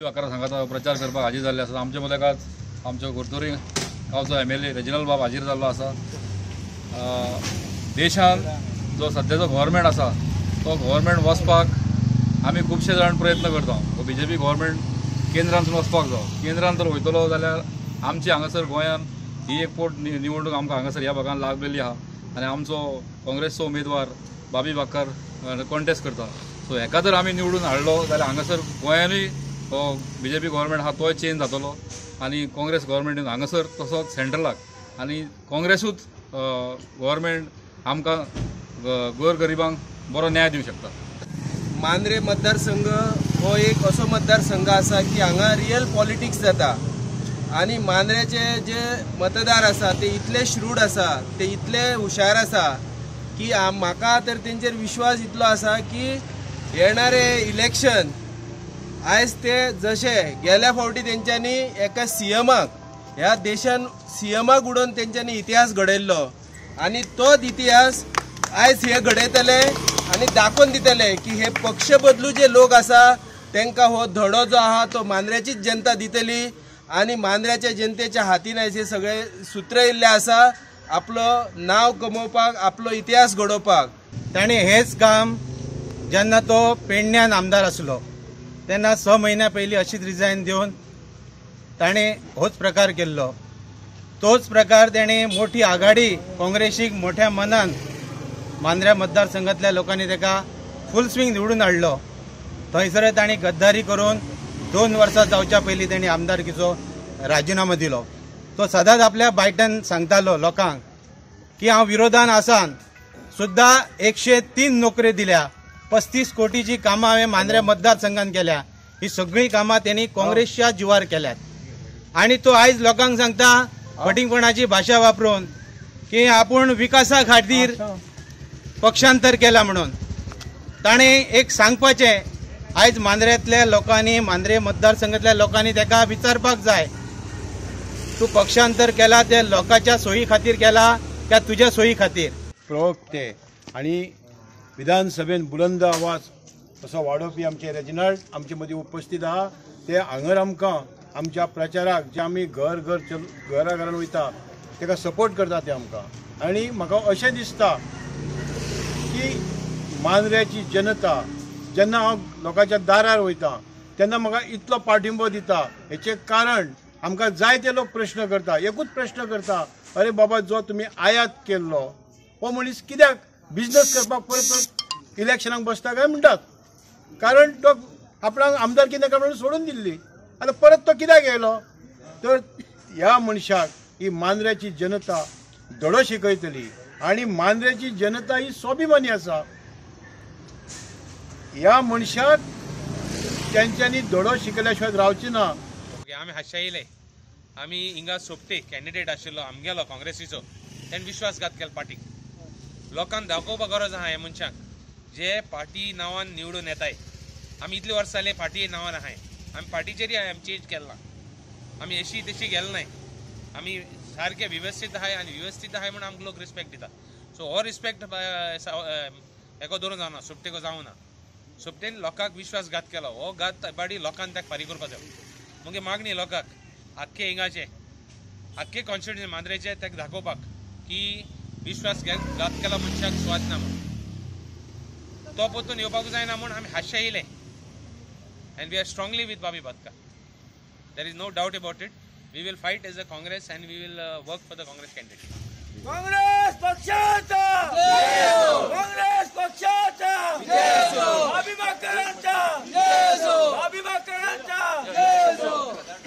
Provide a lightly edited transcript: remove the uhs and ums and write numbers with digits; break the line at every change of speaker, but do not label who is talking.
अकरा सांगाता प्रचार करपाक हाजीर जाल्ले आसा. आमचे मदीं आमचो कुरतरी गांवचो MLA Reginald बाब हाजीर जाल्लो आसा. देशान जो सद्याचो गव्हर्मेंट आसा तो गव्हर्मेंट वचपाक आमी खुबशे जाण प्रयत्न करता. बीजेपी गव्हर्मेंट केंद्रांतसून वचपाक जावो. केंद्रान जर वयतलो जाल्यार आमची हांगासर गोंयान ही एक पोट निवडणूक आमकां हांगासर ह्या भागान लागलेली आहा आनी आमचो काँग्रेसचो उमेदवार बाबी बाक्कर कॉन्टेस्ट करता. सो हेका जर आमी निवडून हाडलो जाल्यार हांगासर गोंयानूय हो बीजेपी गव्हर्मेंट आहा तोय चेंज जातलो आनी काँग्रेस गव्हर्मेंट हांगासर तसोच सेंट्रलाक आनी काँग्रेसूच गव्हर्मेंट आमकां गोरगरिबांक बरो न्याय दिवंक शकता.
मांद्रे मतदारसंघ हो एक असो मतदारसंघ आसा की हांगा रियल पॉलिटिक्स जाता आनी मांद्रेचे जे मतदार आसा ते इतले श्रूड आसा, ते इतले हुशार आसा की म्हाका तर तेंचेर विश्वास इतलो आसा की येणारे इलेक्शन आयज ते जशे गेल्या फावटी तेंच्यांनी एका सीएमाक ह्या देशान सीएमाक उडोवन तेंच्यांनी इतिहास घडयल्लो आनी तोच इतिहास आयज हे घडयतले आनी दाखोवन दितले की हे पक्ष बदलू जे लोक आसा तांकां हो धडो जो आहा तो मांद्र्याचीच जनता दितली आनी मांद्र्याच्या जनतेच्या हातीन आयज हे सगळे सूत्र येयल्ले आसा आपलो नांव कमोवपाक, आपलो इतिहास घडोवपाक.
ताणें हेच काम जेन्ना तो पेडण्यान आमदार आसलो तेन्ना 6 म्हयन्या पयलीं अशीच रिजायन दिवन ताणें होच प्रकार केल्लो. तोच प्रकार ताणें मोठी आघाडी काँग्रेसीक मोठ्या मनान मांद्र्या मतदारसंघातल्या लोकांनी ताका फूल स्विंग निवडून हाडलो. थंयसर ताणें गद्दारी करून 2 वर्सां जावच्या पयलीं ताणें आमदारकीचो राजिनामो दिलो. तो सदांच आपल्या बायटन सांगतालो लोकांक की हांव विरोधान आसान सुद्दां 103 नोकऱ्यो दिल्या, 35 कोटीची कामां हांवें मांद्र्या मतदारसंघान केल्या. ही सगळीं कामां तेणी काँग्रेसच्या जिवार केल्यात आनी तो आयज लोकांक सांगता फटींगपणाची भाशा वापरून की आपूण विकासा खातीर पक्षांतर केला म्हणून. ताणें एक सांगपाचें आयज मांद्र्यांतल्या लोकांनी, मांद्रे मतदारसंघातल्या लोकांनी ताका विचारपाक जाय, तूं पक्षांतर केला ते लोकांच्या सोयी खातीर केला काय तुज्या सोयी खातीर?
प्रवक्ते आनी विधानसभेन बुलंद आवाज असो वाडोवपी आमचे रेजिनाल्ड आमचे मदीं उपस्थित आहा. ते हांगर आमकां आमच्या प्रचाराक जे आमी घर घर घरा घरान वयता ताका सपोर्ट करता ते आमकां. आनी म्हाका अशें दिसता की मांद्र्याची जनता जेन्ना हांव लोकांच्या दारार वयता तेन्ना म्हाका इतलो पाठिंबो दिता. हेचें कारण आमकां जायते लोक प्रश्न करता, एकूच प्रश्न करता, अरे बाबा जो तुमी आयात केल्लो हो मनीस कित्याक बिजनस करपाक परत परत इलेक्शनाक बसता काय म्हणटात. कारण तो आपणाक आमदारकी नाका म्हणून सोडून दिल्ली, आतां परत तो कित्याक येयलो? तर ह्या मनशाक ही मांद्र्याची जनता धडो शिकयतली आनी मांद्र्याची जनता ही स्वाभिमानी आसा. ह्या मनशाक तेंच्यांनी धडो शिकल्या शिवाय रावची ना.
आमी हाशा येयले, आमी हिंगा सोपटे कॅन्डिडेट आशिल्लो आमगेलो काँग्रेसीचो, तेणें विश्वासघात केलो पार्टीक. लोकांक दाखोवपाक गरज आहा ह्या मनशांक जे पार्टी नांवान निवडून येताय. आमी इतली वर्सां जाली पार्टी नांवान आहाय, आमी पार्टीचेरय आमी चेंज केल ना, आमी अशी तशी गेले नाय, आमी सारके वेवस्थीत आहाय आनी वेवस्थीत आहाय म्हूण आमकां लोक रिस्पेक्ट दिता. सो हो रिस्पेक्ट हेको धरून जावना, सोपटेको जावना. सोपटेन लोकांक विश्वासघात केलो, हो घात बाडी लोकांक ताका फारीक करपाक जाय. मागीर मागणी लोकांक आख्खे हिंगाचे आख्खे कॉन्स्टिट्युएन्सी मांद्रेचे ताका दाखोवपाक की विश्वासघात केला मनशाक सुवात ना म्हूण, तो परतून येवपाक जायना म्हूण आमी हाशे येयले. And we are strongly with Babi Badkar. There is no doubt about it. We will fight as a Congress and we will work for the Congress candidate.
Congress पक्षाचा